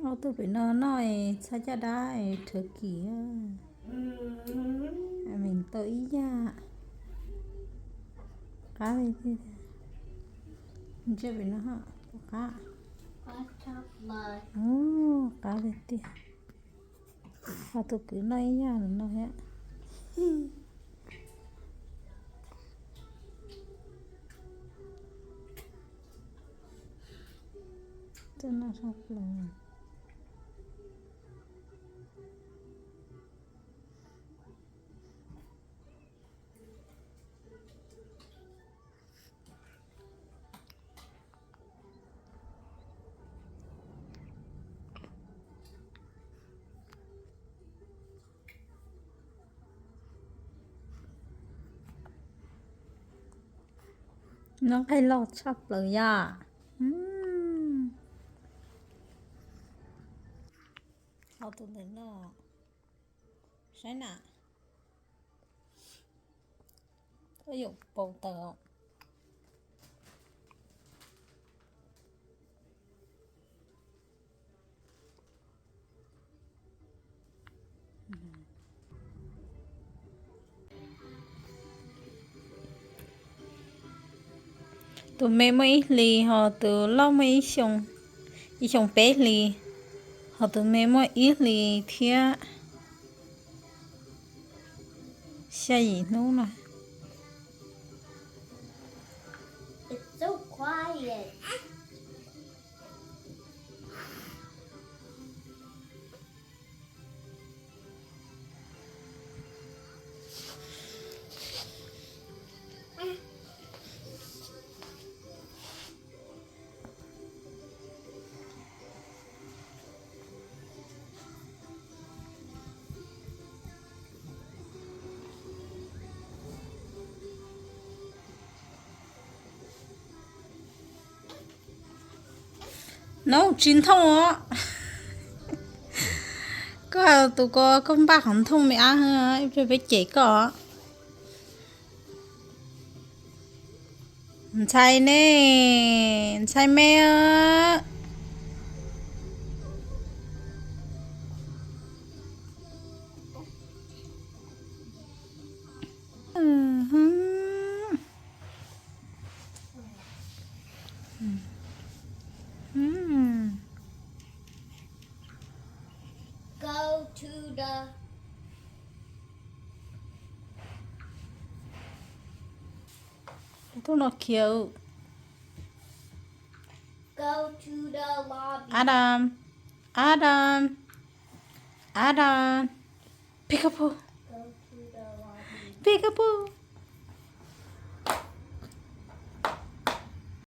Ob tug pem no noj es txhob caj dab es turkey, meem tau ib yam. Qab li tiag. Ntsia pem no, qab. Ub, qab li tiag. Ob tug kwv noj ib yam no thiab. Txawj noj tshaj plaws. Noj nqaij loj tshaj plaws yom. Ho tus ntawm no, saib na, yuav pau taws. Tus me muaj ib hlis, ho tus loj muaj ib xyoo, ib xyoo peb hlis, ho tus me muaj ib hlis thiab xya yim hnub no. No tsis nthooj os. Koj tus ko koj npaj qhov nthooj me ab, ib pliag peb cem koj. Ntxhais ne, ntxhais me. Tus no khiav. Adam, Adam, Adam, Peekaboo, Peekaboo.